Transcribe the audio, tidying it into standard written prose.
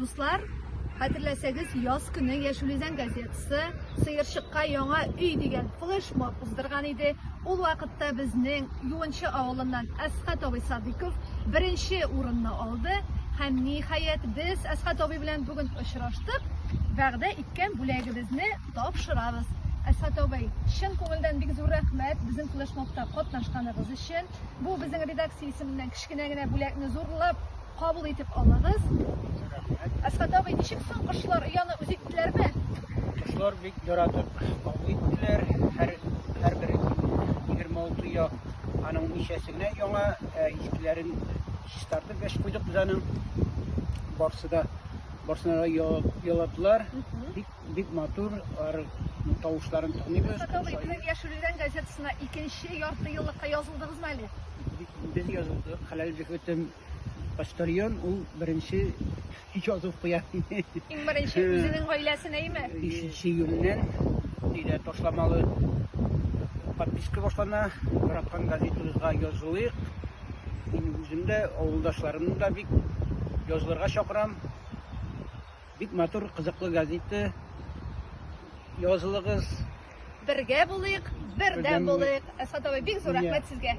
Дуслар, хәтерләсәгез, яз көне Яшел Үзән газетасы Сыерчыкка яңа өй дигән флешмоб уздырган иде. Ул вакытта безнең Юынчы авылыннан Әсхәт абый Садыйков беренче урынны алды. Һәм ниһаять без Әсхәт абый белән бүген очраштык. Вәгъдә иткән бүләгебезне тапшырабыз. Әсхәт абый, чын күңелдән бик зур рәхмәт безнең флешмобта катнашканыгыз өчен. Бу безнең редакция исеменнән кечкенә генә бүләкне зурлап Кабул итеп алыгыз. Рәхмәт. Әсхәт абый, ничек соң кошлар ояны үз иттеләрме? Кошлар бик яратып кабул иттеләр. Һәр һәрбер 26 оя аның ничәсе генә яңа, ә искеләрен чистартып яш куйдык без аның. Барсы да барсына да яладылар. Бик бик матур, алар тавышларын тыңлыйбыз. Әсхәт абый, безнең Яшел Үзән газетасына икенче ярты еллыкка язылдыгызмы әле? Без язылдык, хәләл җефетем почтальон, ул беренче язып куя. Иң беренче үзенең гаиләсенә име? 5 июньнән өйдә ташламалы подписка башлана. Яраткан газетабызга язылыйк. Мин үзем дә, авылдашларымны да бик язылырга чакырам. Бик матур, кызыклы газета. Язылыгыз. Бергә булыйк, бердәм булыйк. Әсхәт абый, бик зур рәхмәт сезгә.